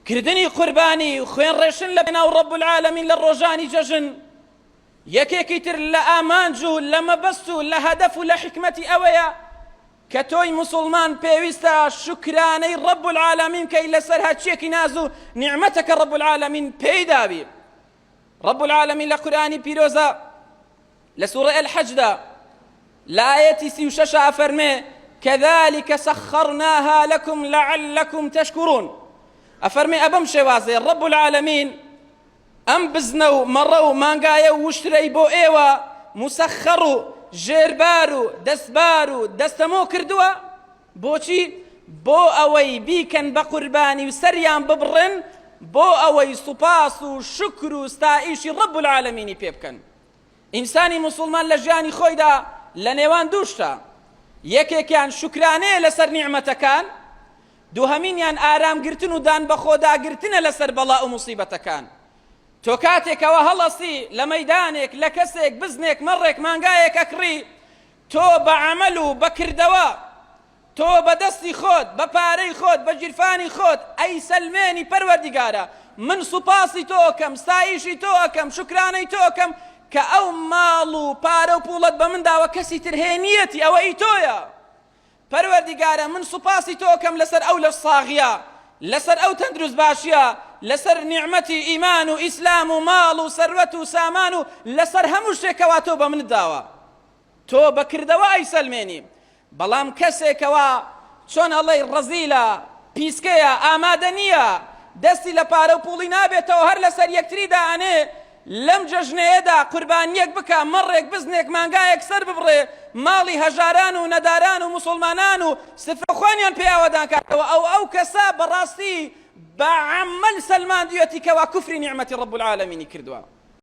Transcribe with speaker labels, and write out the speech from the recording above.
Speaker 1: کردنی قوربانی و خوێن ڕێشن لە پێناو ڕەب العالمین لە ڕۆژانی جەژن یەکێکی تر لە ئامانج و لە مەبەست و لە هەدەف و لە حیکمەتی ئەوەیە کە تۆی موسوڵمان پێویستە شوکرانەی ڕەب العالمین بکەی لەسەر هەرچیەکی ناز و نیعمەتە کە ڕەب العالمین پێی داوی. ڕەب العالمین لە قورئانی پیرۆزە لە سوڕەی الحجدا لە ئایەتی 36 ئەفەرمێ كذلك سخرناها لكم لعلكم تشكرون ئەفەرمێ ئەبەم شێوازێ ڕەب العالمین ئەم بزنە و مەڕە و مانگایە و وشترەی بۆ ئێوە موسەخەڕ و ژێربار و دەستبار و دەستەمۆ کردووە؟ بۆچی؟ بۆ ئەوەی بیکەن بە قوربانی و سەریان ببڕن، بۆ ئەوەی سوپاس و شوکر و ستایشی ڕەب العالمینی پێ بکەن. ئینسانی موسوڵمان لە ژیانی خۆیدا لە نێوان دوو شتە، یەکێکیان شوکرانەیە لەسەر نیعمەتەکان، دووهەمینیان ئارامگرتن و دان بەخۆداگرتنە لەسەر بەڵا و موسیبەتەکان. تۆ کاتێکەوە هەڵەسی لە مەیدانێک لە کەسێک بزنێک مەڕێک مانگایەک ئەکڕی تۆ بە عەمەل و بە کردەوە تۆ بە دەستی خۆت بە پارەی خۆت بە گیرفانی خۆت ئەیسەلمێنی پەروەردیگارە من سوپاسی تۆ ئەکەم ستایشی تۆ ئەکەم شوکرانەی تۆ ئەکەم کە ئەو ماڵ و پارە و پوڵەت بە من داوە کەسی تر هەیە نیەتی ئەوە ئی تۆیە پەروەردیگارە من سوپاسی تۆ ئەکەم لەسەر ئەو لەش ساغیە لەسەر ئەو تەندروست باشیە لەسەر نیعمەتی ئیمان و ئیسلام و ماڵ و سەروەت و سامان و لەسەر هەموو شتێک کەوا تۆ بە منت داوە تۆ بە کردەوە ئەیسەلمێنی بەڵام کەسێک کەوا چۆن ئەڵێی ڕەزیلە پیسکەیە ئامادە نییە دەستی لە پارە و پوڵی نابێتەوە هەر لەسەر یەکتری دائەنێ لەم جەژنەیەدا قوربانییەک بکا، مەڕێک، بزنێک، مانگایەک سەر ببڕێ، ماڵی هەژاران و نەداران و موسوڵمانان و سفرە خوانیان پێ ئاوەدان کاتەوە، ئەو ئەو کەسە بەڕاستی بە عەمەل سەلماندویەتی کەوا کوفری نیعمەتی رب العالمینی کردوە.